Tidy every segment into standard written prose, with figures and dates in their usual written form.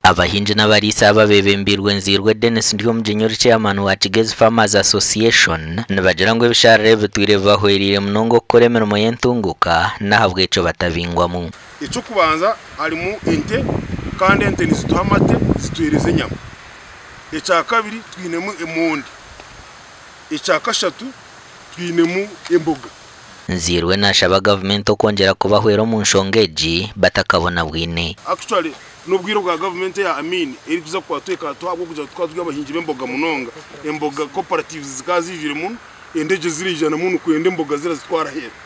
Abahingi n'abariisa aba bebembeirwe Nziirwe Denis Ndyomugyenyi ori chairman wa Kigezi Farmers Association nibagira ngu ebisharara ebi bitwire bibahwereire munonga okukora emirimo y'entunguka n'ahabw'ekyo batabingwamu. Eky'okubanza harimu ente kandi ente nizituha amate zituheereza enyama. Ekyakabiri twinemu emondi. Ekyakashatu twinemu emboga. Nziirwe nashaba gavumenti okwongyera kubahwera omu nshonga egi batakabonabwine. Actually n'obwire bwa gavumenti eya Amin erikuza kukwatwa ekatuha ahabw'okugira ngu tukaba turi abahingi b'emboga munonga. Emboga cooperatives zikaba ziijwire muno, endegye ziraija na muno kwenda emboga zirazitwara aheeru.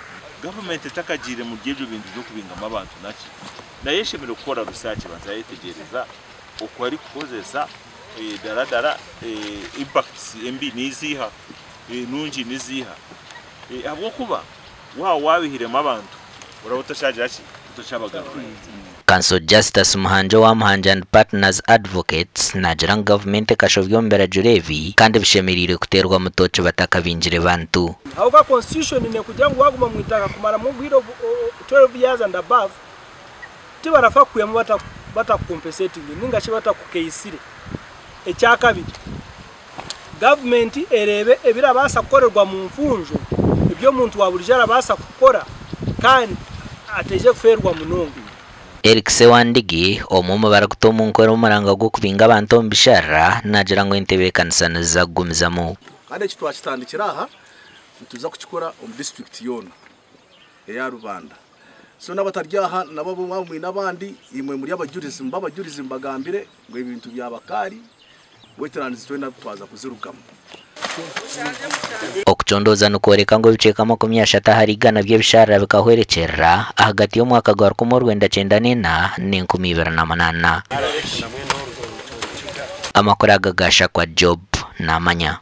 Gavumenti etakagiire muri ebyo bintu by'okubingamu abantu naki, nayo eshemereire kukora research ebanze yayetegyereza oku arikukozesa daradara impacts embi niziiha, enungi niziiha ahabw'okuba waaba wabihiremu abantu oraba otakyagira ki, otakyabagarurayo. Counsel Justus Muhangi owa Muhangi and Partners Advocates naagira ngu gavumenti ekashobya omu biragiro ebi kandi bishemereire kuteerwamu tooki batakabingire bantu. Ahabw'okuba constitution nekugira ngu waguma omu itaka kumaramu obwire 12 years and above, tibarafa kukwihamu batakucompensatinge ninga shi batakukeisire. Ekyakabiri, gavumenti ereebe ebirabaasa kukorerwa mu nfunjo eby'omuntu wa burijo arabaasa kukora kandi ateije kufeerwa munonga. Eric Sewandigi, omwe omu barikuta omu nkora omuranga gw'okubinga abantu omu bisharara, naagira ngu entebeekanisa niziza kugumizamu. Kandi eki twakitandikira aha, nituza kukikora omu disiturikiti yoona eya Rubanda. So n'abatari aha nabo mwaba mwine abandi, imwe muri abajurizi, mube abajurizi mubagambire ngu ebintu bya Bakaari wetlands twena twaza kuzirugamu. Okucondooza nikworeka ngu ebicweka 30% by'ebisharara bikahwerekyerera ahagati y'omwaka gwa 1994 n'e2008. Amakuru aga gashakwa Job Namanya.